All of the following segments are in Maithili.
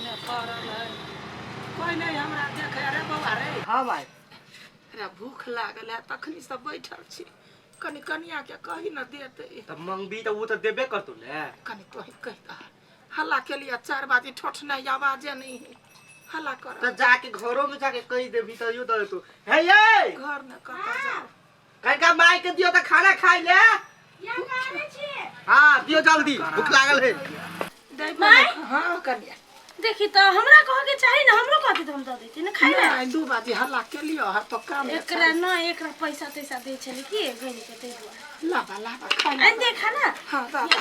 ने पड़ल है कोई नहीं हमरा देखे। अरे बौआ रे। हाँ भाई। अरे भूख लागल है, तखनी से बैठल छी, कनी कनिया के कही न देते। तब मंगबी तो वो तो देबे करतू ने। कनी तोही कहि दह, हल्ला के लिए 4 बाजी ठोठ नहीं, आवाजे नहीं है, हल्ला कर। तो जाके घरों में जाके कही देबी तो यो दे तू। हे ये घर न कतऽ जाओ। कनका माई के दियो तो खाना खाइ ले। हाँ दियो जल्दी, भूख लागल है। दे माई। हाँ कनिया। देखी तो हमरा कह के चाही ना, हमरो कहती तो हम दऽ देती ना खाइ ले। नहीं, 2 बाजी हल्ला के लिए हर तो काम है। एकरा न एकरा पैसा तैसा दै छलै कि गइनी के तै दुआरे। लाबा लाबा खाइ ले। आनि दे खाना। हाँ बाबा।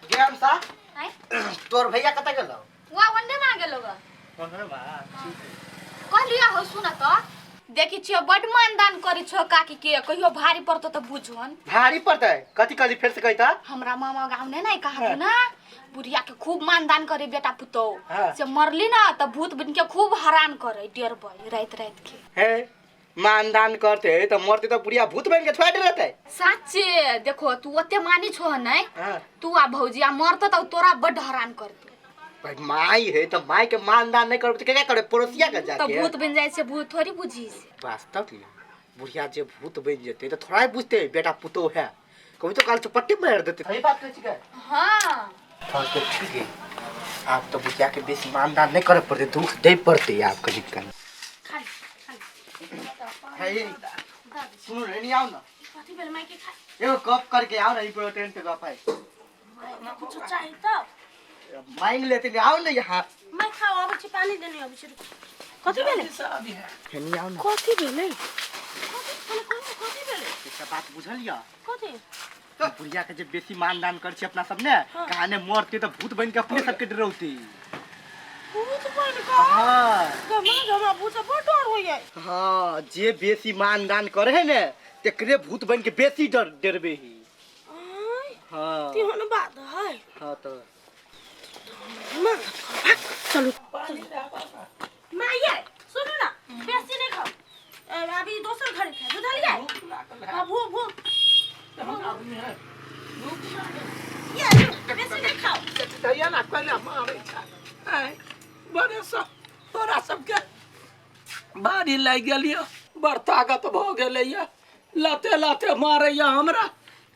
गेम सा आँय? तोर भैया कतऽ गेलौ? वा ओन्ने मा गेलो गा। ओन्ने बा। कहलिया हो सुन त, देखी छियो बड मानदान करी छो काकी के, कहियो भारी पड़तो त बुझवन। भारी पड़तै? कथी कहली फेर से कहिता? हमरा मामा गाँव ने नहीं कहा ना, बुढ़िया के खूब मानदान करे बेटा पुतौ। हाँ। से मरली ना त भूत बन के खूब हरान करे डेरबै रात रात के। हे मानदान करते त मरते त बुढ़िया भूत बन के छोड़ रहते। साचे देखो तू ओते मानी छो नहीं। हाँ। तू आ भौजी आ मरतो त तोरा बड हरान करतो। भाई माई है तो माई के मानदान नहीं करबे त के करे पड़ोसिया के त जाके। भूत बन जाय छै, भूत थोड़ी बुझी से। वास्तव में बुढ़िया जे भूत बन जेते त थोड़ा ही बुझते बेटा पुतो है, कभी तो काल चपट्टी मार देते। सही बात कहै छिकै। हाँ। हाँ तो ठीक है, आप तो बुढ़िया के बेसी मानदान नहीं करे पड़ते, दुख दे पड़ते आप कभी कभी। खा ले, खा ले। है सुनो रे, नहीं आओ ना। कथी भेल माई के खा? एगो गप करके आओ ना, इम्पोर्टेंट गप है। माई कुछ चाही तब मांग लेते नहीं, आओ ना यहाँ। मैं खाओ अबै छी, पानी देने अबै छी। कथी भेलै? हे नहीं आओ ना। कथी भेलै? कथी कथी भेलै? एकटा बात बुझलिया? कथी? बुढ़िया के जे बेसी मानदान कर छी अपना सब ने, कहाने मरते तो भूत बन के अपने सबके डरौती। भूत बन के? हाँ। गमा गमा भूत से बड़ डर होइए। हाँ, जे बेसी मानदान करे है ने तेकरे भूत बन के बेसी डर डरबे ही। आय, हाँ। तेहन बात है। हाँ तो चलू माये सुनू ना, बेसी नहीं खाओ, अभी दोसर घरे खाए बुझलियै? हाँ भूख भूख ये बेसी नहीं खाओ। दैया ना कोइला मारै छै। आँय, बड़े सब तोरा सबके भारी लागि गेलियो, बड़ ताकत भऽ गेलैया, लाते लाते मारैया हमरा,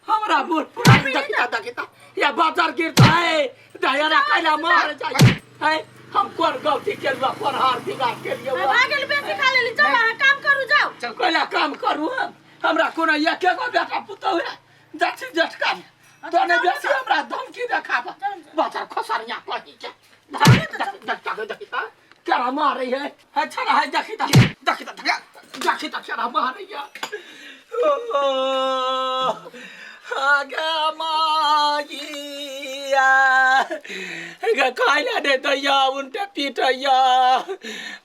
हमरा बूढ़ पुरान। देखिता देखिता या बाजार गिरता है, दया ना कैला मार जाय है। हम कोन गलती केलुआ, कोन हार बिगाड़ केलियो? भऽ गेल, बेसी खा लेली, चल अहाँ काम करू जाउ। चल कोइला काम करू हम, हमरा कोनो एके गो बेटा पुतहु है, जाइ छी जेठका में तो नहीं बेसी हमरा धमकी देखाब, बाजार खसरिया कही के। देखता देखता केरा मारै है, अच्छा है। देखिता देखिता देखिता केरा मारै है। आगे माइया खाइला दे दैया, उनटे पीटैया,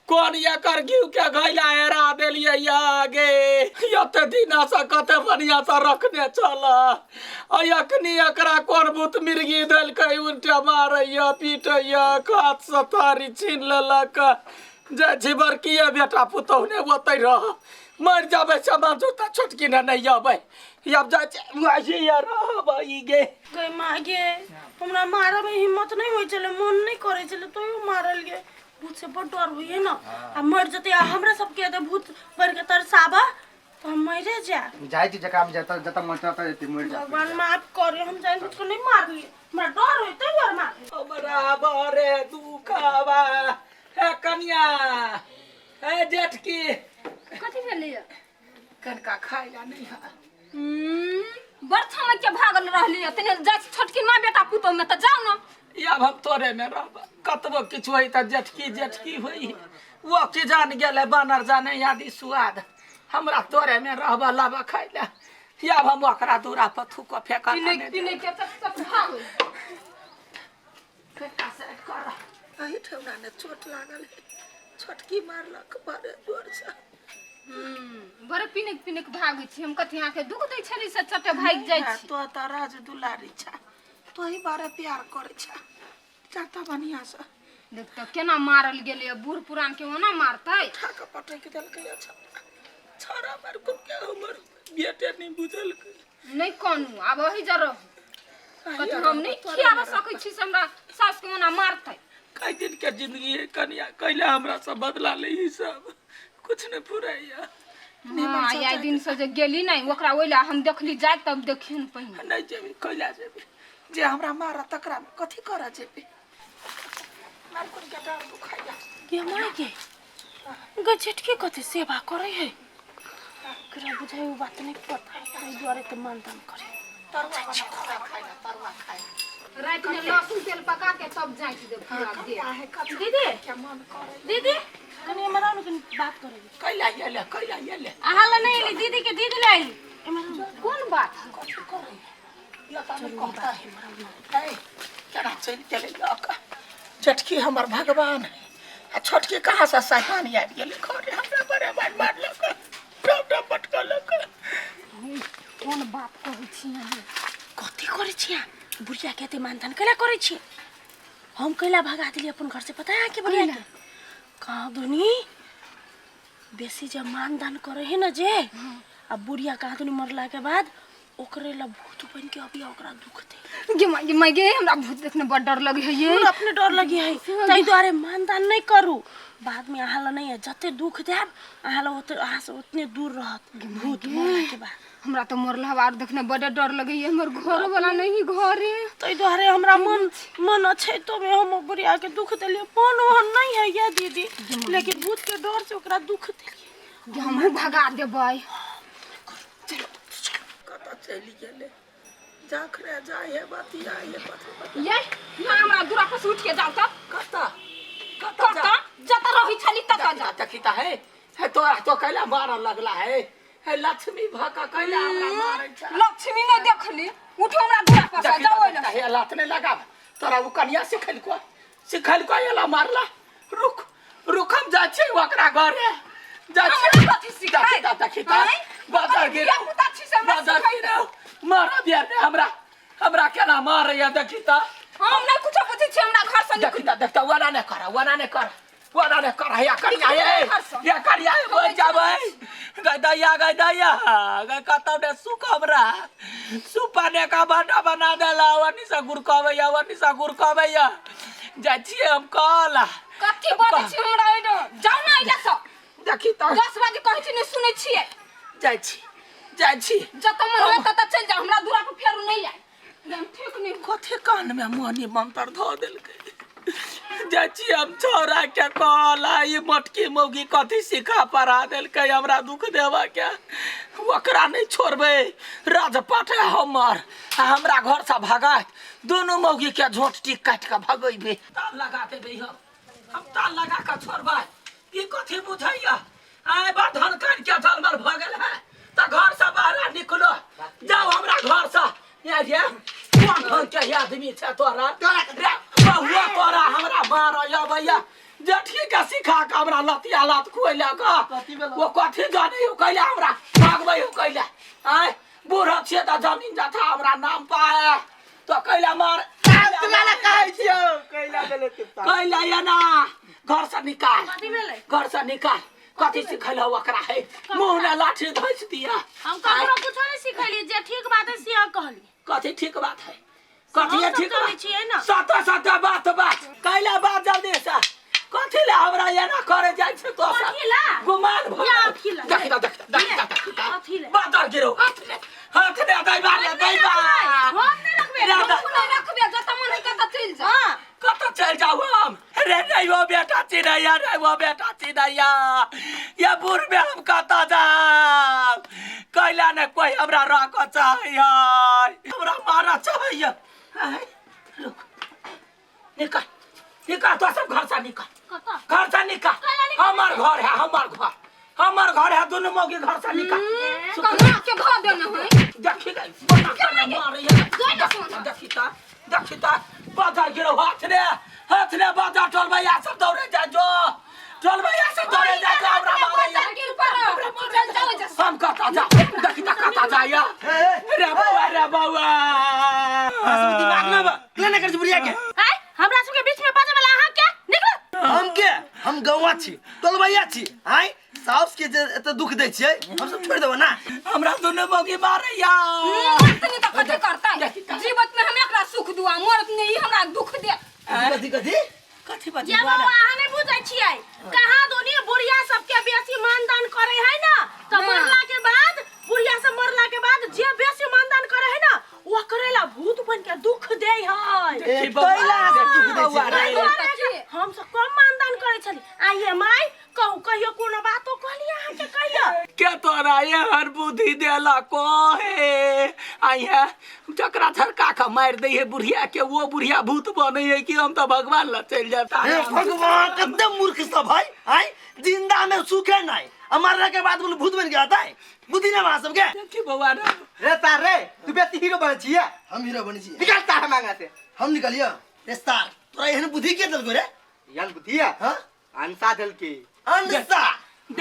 कोन एकर घिउ के घैला हेरा देलियै या गे? एते दिना से कते बढ़िया से रखने छल, आ अखनी एकरा कोन भूत मिर्गी देलकै, उनटे मारैया पीटैया, हाथ से थारी छीन लेलक। जाइ छी बड़किए बेटा पुतहु ने ओतै रह, मरि जाबै सामान जुत्ता छोटकी ने नहि अबै, आब जाइ छी रहब ई गे। गै माँ गे, हमरा मारब हिम्मत नहीं होइ छलै, मन नहीं करै छलै, तैयो मारल गे। भूत से बड़ डर होइए ना, आ मर जतै आ हमरा सबके एतऽ भूत बन के तरसाबा तो हम मरे जाए। जाइ छी जकरा में जतऽ जतऽ मन ततऽ जेतै मरि जाए। भगवान माफ करे, हम जानि बुझि के नहीं मारलियै, हमरा डर होइ तै दुआरे मारलियै। हमरा बड़े दुखबा हे कनिया, हे जेठकी। कथी भेलैया? कनका खाइला नहीं है। बड़ थमक के भागल रहली, तने जाइ छी छोटकी माँ बेटा पुतोह में त जाउ न। आब हम तोरे में रहब, कतबो किछु होइ त जेठकी जेठकी होइ, वो की जान गेलै बानर जाने यादी सुआद, हमरा तोरे में रहब लाबा खाइला। आब हम ओकरा दूरा पर थूको फेंका पिने पिने के तक तक भागल। फेंका साइड कर, एहि ठेहुना ने चोट लागल है, छोटकी मारलक बड़े जोर से। बड़ पिनक पिनक भागै छी हम, कथी अहाँके दुख दै छली से चटे भागि जाइ छी? तो तऽ राज दुलारी छ, तोही बारे प्यार करै छ, चाहता बढ़िया से। देख तऽ केना मारल गेलै, बूढ़ पुरान के ओना मारतै? उठा कऽ पटकि देलकै। अच्छा छौड़ा मार के हमर बेटे नहि बुझलकै। नहि कानू, आब ओहि जर रहू, कथी हम नहि खियाब सकै छी से हमरा सासु के ओना मारतै? एहि दिन के जिंदगी है कनिया कैला हमरा सब बदला ले ई सब कुछ नहीं फुराइया। हाँ, आइ दिन से जे गेली नहीं ओकरा ओइला हम देखली जाय तब देखियन पहिने। नहीं जेबी, कैला जेबी, जे हमरा मारा तकरा में कथी करा जेबी। मार कोन के डार दुखाइया। गे माय गे, गे जेठकी कथी सेवा करे है, एकरा बुझाइ उ बात नहीं पता है, ताहि दुआरे तऽ मानदान करे। तरुआ बना खाइ ना, तरुआ खाइ। राति में लहसुन तेल पका के तब जाइत देब पूरा देह। दीदी, क्या मन करे। दीदी कनी हमरा ने कनी बात करे। कैला येले, कैला येले। अहाँ ला नहीं एली, दीदी के दीदी ला एली। एमहर आउ। कोन बात है? कथी करे या त नहीं कहता है है केना चलि गेलै लऽ कऽ। जेठकी हमर भगवान है आ छोटकी कहाँ से शैतान आबि गेलै घरे हमरा बड़े मारि मारलक, डब डब पटकलक। कोन बात कहै छी अहाँ? कथी करै छी अहाँ? बुढ़िया के एते मानदान कैला करै छी? हम कैला भगा देली अपन घर से पता है अहाँके बुढ़िया के? कहाँ दुनी बेसी जे मानदान करे है ना जे, आ बुढ़िया कहाँ दुनी मरला के बाद ओकरे ला भूत बन के अभी ओकरा दुख दे। गे माय गे माय गे, हमरा भूत देखने बड़ डर लगे है ये। हमरा अपने डर लगे है, ताहि दुआरे मानदान नहीं करू, बाद में अहाँ ला नहीं है, जते दुख देब अहाँ ला ओते, अहाँ से उतने दूर रहत भूत मरला के बाद। हमरा तो मरला आर देखने बड़ डर लगे है, हमर घर वाला नहीं घरे। ताहि दुआरे हमरा मन मन अछि तो में हम बुढ़िया के दुख देलियै, मन ओहन नहीं है या दीदी, लेकिन भूत के डर से ओकरा दुख देलियै। गे हमहूँ भगा देबै। कतऽ चलि गेलै? जाखरे जाय है बतिया है बतिया। ये ना हमरा दूरा पर से उठ के जाओ तब। कतऽ? कतऽ जा? कतऽ? जतऽ रहै छली ततऽ जा। देखी तऽ है, हे तोरा तो कैला मारऽ लगला है, हे लक्ष्मी भऽ कऽ कैला हमरा मारै छै? लक्ष्मी नहि देखली, उठो हमरा दूरा पर से देखी जाओ तऽ ओइला। देखी तऽ, हे लात नहि लगाब, तोरा ओ कनिया सिखेलको, सिखेलको एला मारला। रुक रुक, हम जाइ छियै ओकरा घरे जाइ छियै। हमरा कथी सिखाय? देखी तऽ, देखी तऽ, आँय? बाजार गिरौ, धिया-पुता छी से हमरा बाजार सिखाय। गिरौ, मारऽ दिया ने हमरा, हमरा केना मारैया देखी तऽ। हम नहि कुछो बुझै छी, हमरा घर से देखी तऽ, देखी तऽ, ओना नहि कर, ओना नहि कर, ओना नहि कर, हैया कनिया हे, या कनिया हे, मरि जाबै। गै दैया, गै दैया, गै कतौ ने सुख हमरा। सुपने का बाटा बना देला, ओनी से गुड़कबैया, ओनी से गुड़कबैया। जाइ छियै हम कल। कथी बजै छी हमरा ओहिठाम? जाउ ने एहिजा से। देखी तऽ। 10 बजे कहै छी नहि सुनै छियै। जाइ छी, जाइ छी। जतऽ मन होय ततऽ चलि जाउ, हमरा दूरा पर फेरो नहि आयब। हम ठीक नहि। कथी कान में मनी मंत्र धऽ देलकै? जाइ छी हम छौड़ा के कहल, ई मोटकी मौगी कथी सिखा पढ़ा देलकै हमरा दुख देबऽ के। ओकरा नहि छोड़बै, राजपाट है हमर, आ हमरा घर से भगात दुनू मौगी के झोंट टीक काटि कऽ भगेबै। ताल लगा देबै हम, हम ताल लगा कऽ छोड़बै। ई कथी बुझैया? आइ बा धनकन के जलमल भऽ गेल है तऽ घर से बाहर निकलो, जाओ हमरा घर से। ये रे कोन ढंग के आदमी छै तोरा रे बहुआ, तोरा हमरा मारऽ अबैया? जेठकी के सिखा के हमरा लतिया लात खुएलक, ओ कथी जाने ओ कैला हमरा भागबै ओ कैला। आँय बूढ़ छियै तऽ जमीन जथा हमरा नाम पाए तो कैला मार कहै छियौ कैला गेलै कुत्ता? कैला एना घर से निकाल, कथी भेलै? घर से निकाल। कथी सिखल हौ ओकरा? है मुँह ने लाठी धसि दिया। हम ककरो कुछो नहीं सिखैलियै, जे ठीक बात है से कहलियै। कथी ठीक बात है? कथी हम सब ठीक जानै बात? छियै ने। सत्य सत्य बात बात कैला बात जल्दी से। कथी ला हमरा एना करे जाइ छै तो सब? कथी ला? गुमान भ या अथी ला। देख देख देख देख देख। अथी ला। बादर गिरो, हाथ ने, हाथ ने दैबा रे दैबा। हम नहीं रखबै। रे हम नहि रखबै, जतऽ मन होय ततऽ चलि जाउ। हाँ। कतऽ चलि जाउ हम? रे नहीं वो बेटा चिड़ैया, नहीं वो बेटा चिड़ैया, ये बूढ़ में हम कतऽ जाब? कैला ने कोई हमरा रखऽ चाहैया, हमरा मारऽ चाहैया। आँय, रुक, निकल निकल तो सब घर से निकल। कतऽ? घर से निकल। कैला निकल? हमर घर है, हमर घर, हमर घर है, दुनू मौगी घर से निकल। कहाँ के घर देने है? देखी गई बना के मारैया। गई ना सोना। देखी ता, देखी ता, बाजार गिरो, हाथ ने, हाथ ने बाजार। टोल भैया सब दौड़े जा, जो टोल भैया सब दौड़े जा, जो हमरा मारैया। चल जाओ एहिजा से। हम कतऽ जा? देखी ता कतऽ जाइया। रे बौआ, रे बौआ, दिमाग ना बा केना नहि करै छै बुढ़िया के? आँय, हमरा सबके बीच में बाजै वाला अहाँ के? निकलू। हम के? हम गौवा छी, टोलबैया छी। आँय साउस के जे एते दुख दै छियै, हम सब छोड़ि देबै ना? हमरा दुनू मौगी मारैया। मरत नहीं तऽ कथी करतै? जीवत में हम एकरा सुख दुआ, मरत नहीं ई हमरा दुख दे। कथी कथी कथी कथी ये द्वारा बाबा अहाँ नहीं बुझै छियै कहाँ दुनी बुढ़िया सबके बेसी मानदान करे है ना तऽ मरला के बाद बुढ़िया सब मरला के बाद जे बेसी मानदान करे है ना वो करेला भूत बन के दुख दे है ए, तैला से दुख दै छै ताहि दुआरे हम सब कम मानदान करे छली आ ये माय कहू कहियो कोनो बातो कहली अहाँके कहियो के तोरा एहन बुद्धि देला कहे आई है जकरा झरका के मारि दै है बुढ़िया के वो बुढ़िया भूत बनै है कि हम तो भगवान लग चलि जायब हे भगवान कते मूर्ख सब है आय जिंदा में सुखे नहीं आ मरला के बाद बोले भूत बन के आता है बुद्धि ना वहां सबके देखी बौआ रे रे सार रे तू बेसी हीरो बनै छियै हम हीरो बने छी निकाल तार मांगा से हम निकलियो रे सार तोरा एहन बुद्धि के देलको रे यान बुद्धि है हां अंसा देलकी अनसा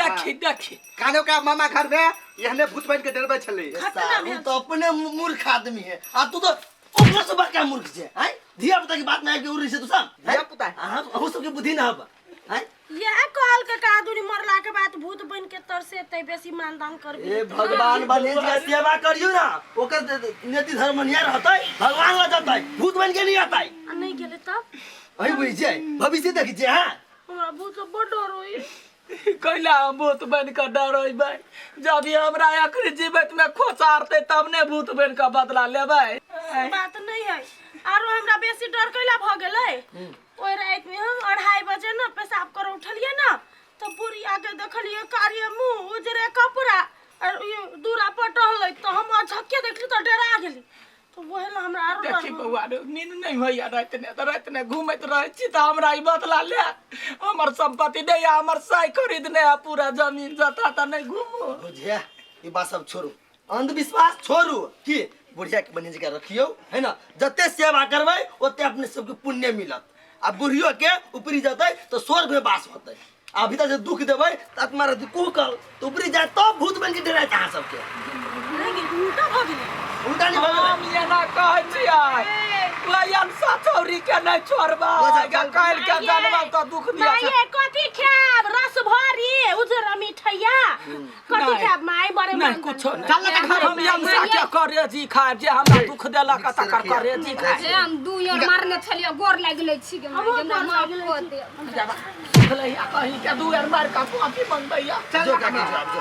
देखी देखी कानो का मामा घर में एहने भूत बन के डरबै छलै रे सार उ तो अपने मूर्ख आदमी है आ तू तो ओकरा से बड़का मूर्ख छे हैं धिया पुता की बात में आबि के उड़ै छै तू सब धिया पुता? अहाँ अहूँ सबके बुद्धि ना हब हैं यह कहल के का दुनी मरला के बाद भूत बन के तरसेतै बेसी मानदान करबी ए भगवान बने के सेवा करियो ना ओकर नीति धर्म निया रहतै भगवान लग जतै भूत बन के नहीं अतै आ नहीं गेलै तब अही बुझै छियै भविष्य देखै छियै हाँ हमरा भूत से बड़ डर होई कैला हम भूत बन के डरेबै जब ई हमरा अखनी जीवित में खोचारतै तब ने भूत बन के बदला लेबै बात नहीं है आरो हमरा बेसी डर कैला भ गेलै ओहि राति में हम 2:30 बजे न पेशाब कर उठलियै न तऽ बुढ़िया के देखलियै कारिये मुँह उजरे कपड़ा और ई दूरा पर टहलै तऽ हम अझक्के देखली तऽ डरा गेली तऽ ओहे ला हमरा आरो डर देखी भऽ बौआ रे नींद नहीं होइया राति ने तऽ राति ने घूमैत रहै छी तऽ हमरा ई बदला ले हमर संपत्ति नहीं है हमर साई खरीदने है पूरा जमीन जथा तऽ नहीं घूमू बुझिया ई बात सब छोड़ू अंधविश्वास छोड़ू की बुढ़िया के बढ़िया जगह रखियौ है ना जते सेवा करबै ओते अपने सबके पुण्य मिलत आ बुढ़ियो के ऊपरी जतै तऽ स्वर्ग में वास होतै आ अभी तक जे दुख देबै तऽ आत्मा रहतै कुहकल तऽ ऊपरी जाय तब भूत बनि के डरायत अहाँ सबके नहि गेल उल्टा भऽ गेलै उल्टा नहि भऽ गेलै हम एना कहै छियै लयन सचौरी के नहीं छोड़बै काल्हि के जानवर तऽ दुख दिया माये कथी खायब रस भरी उजर मिठैया कथी नहि। खायब माय बड़े नहीं मन कुछो नहीं चल ना घर हम यमसा के करेजी खायब जे हमरा दुख देलक तकर करेजी खायब जे हम दू यार मारने छलियै गोर लागि लै छी गे माय, हमहूँ हमरा गोर माफ लागि लै कऽ छी। देब सुखलैया कहीं के दू बेर मारि कऽ माफी मंगबैया जो काकी जो आब जो।